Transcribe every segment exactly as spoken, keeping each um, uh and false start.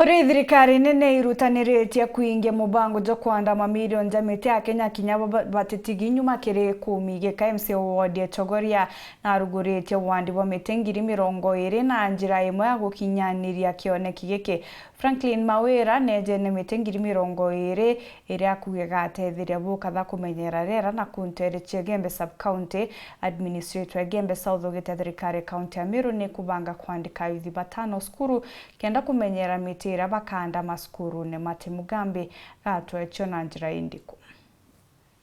Uri thirikari nene irutaniritie kuingia mubango jwa kwanda mamirioni ja miti Akenya kinya ba-, batitigi nyuma kiri kumigika. M C A wa ward ya Chogoria naruguritie wandi bwa miti ngiri mirongo iri na njira imwe ya gukinyaniria kioneki giki. Franklin Mawira neejene miti ngiri mirongo iri iria akuuga igateetheria bukatha kumenyera riera na kuntu iri cia Igembe Sub-County. Administrator wa Igembe South augite thirikari ya kaunti ya Meru ni kubanga kwandika ayuthi batano cukuru kenda kumenyera miti iria bakaanda macukurune. Martin Mugambi gatwecio na njira indiku.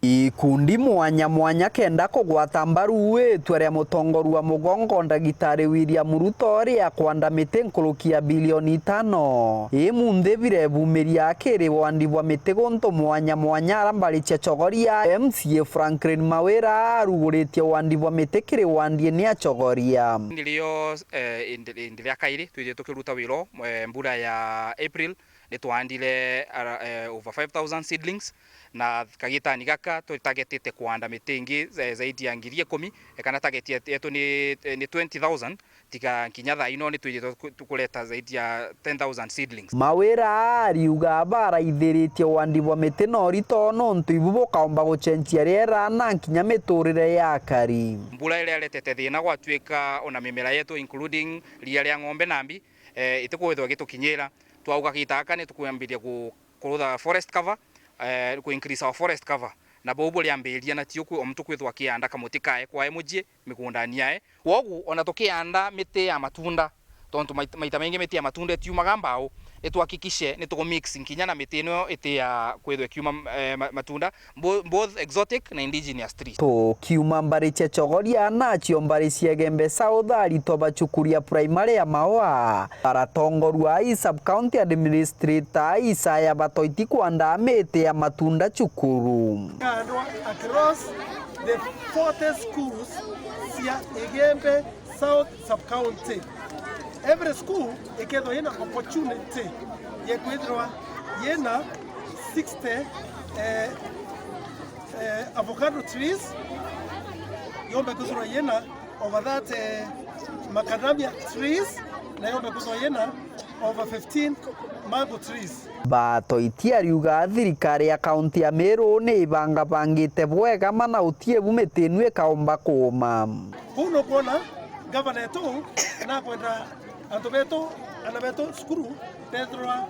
Ikundi mwanya mwanya kenda kugwata mbaru itua ria mutongoria wa mugongo Ndagitari William Ruto ria kwanda miti nkuruki ya bilioni itano. Imunthi birebumiria kiri wandi bwa miti guntu mwanya mwanya ara mbari cia Chogoria. M C A Franklin Mawira aruguritie wandi bwa miti kiri wandi ni ya Chogoria. Nirio, eh, indi, indi ria kairi twithire tukiruta wira, eh, mbura ya April, ni twandire ara, eh, over five thousand seedlings, na kagitani gaka tutagetite kwanda miti ingi za-, zaidi ya ngiri ikumi, eh, kana target yet-, yetu ni, ni twenty thousand, tiga kinya thaa ino ni twithire tuku-, tukureta zaidi ya ten thousand seedlings. Mawira ariuga baraithiritie wandi bwa miti na urito nontu ibu bukaomba gucenjia riera na kinya miturire ya akari. Mbura iria iretete thina gwatuika ona mimera yetu including ria ria ng'ombe na mbi, eh, itikwithwa igitukinyira. Twauga gita gaka ni tukwambiria ku-, kurutha forest cover, eh, ku increase our forest cover. Na bau buriambiria na tio kwi o muntu kwithwa akianda kamuti kae kwae mucii migundani yae. Kwogu ona tukianda miti ya matunda, tontu mait-, maita maingi miti ya matunda itiumaga mbau, ni tuhakikishe ni tuku mix nkinya na miti ino iti ya kwithwa ikiuma, eh, ma-, matunda, bo-, both exotic na indigenous trees. Tukiuma mbari cia Chogoria nacio mbari cia Igembe South, aritwa ba cukuru ya primary ya Maua baratongorua i sub-county administrator Isaya Batoiti kwanda miti ya matunda cukuru. Andwa across the forty schools cia Igembe South sub-county. Every school ikethwa yina opportunity ya kwithirwa yina sixty, eh, eh, avocado trees, yombe kwithirwa yina over thirty macadamia trees, na yombe kwithirwa yina over fifteen mango trees. Batoiti ariuga thirikari ya kaunti ya Meru ni ibangabangite bwega mana utie bu miti inu ikaomba kuuma. Kuu nukwona gavana etu nakwenda antu betu, ana betu cukuru bethirwa,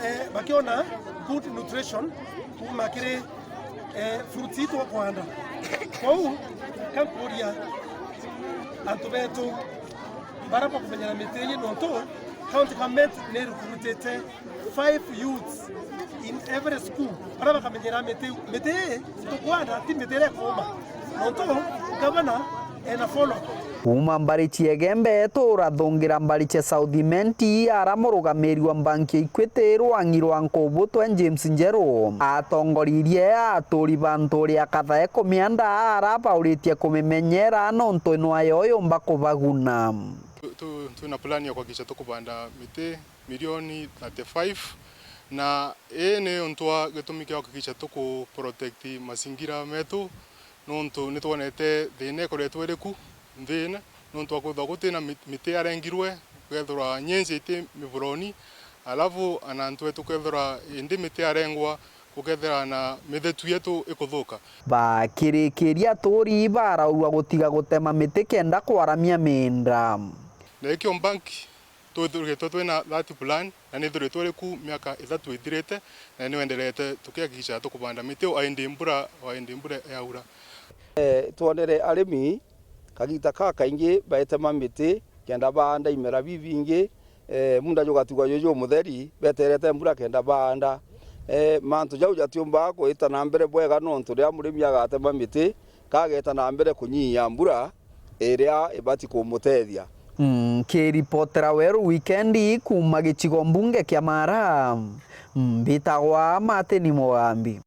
eh, bakiona good nutrition kuuma kiri, eh, fruits itu akwanda. Kwou kankuria antu betu bara bakumenyera miti iji nontu county government ni recruitite five youths in every school bara bakamenyera miti iu. Miti ii tukwanda ti miti iria ikuuma, nontu gavana ena follow. Kuuma mbari cia Igembe turathungira mbari cia South Imenti, ara murugamiri wa mbanki ya Equity Rwangi rwa Nkubutwe James Njeru atongoririe aturi ba nturi ya Kathae kumianda ara bauritie kumimenyera nontu nwayo yumba kubaguna. Tu-, tu-, twina plan ya kuhakikisha tukubanda miti milioni thirty-five, na ii ni untu wa gitumi kia kuhakikisha tuku protect mazingira metu, nontu nitwonete thina ikoretwe iri ku nthina, nontu wa kwithirwa gutina mit-, miti yarengirwe, gukethirwa nyenje iti miburoni, alafu ana antu betu kethirwa indi miti yarengwa, gukethira na mithetu yetu ikuthuka. Bakirikiria aturi baraurwa gutiga gutema miti kenda kwaramia miinda. Na ikio bank Twithiritwe twina that plan, na nithiritwe iri ku miaka ithatu ithirite, na niwenderete tukihakikisha tukubanda miti o indi mbura, o indi mbura yaura. Eh, twonere arimi kagita ka kaingi baitema miti kenda baanda imera bibingi, eh, munda jugatigwa ju jumutheri, beterete mbura kenda baanda. Eh, mantu jau jatiumbaga kuita na mbere bwega nontu riria murimi agatema miti, kageta na mbere kunyihia mbura iria ibati kumutethia. Nkiripotera Weru Wikendi kuuma gicigo mbunge kia Mara, mbitagwa Martin Mugambi.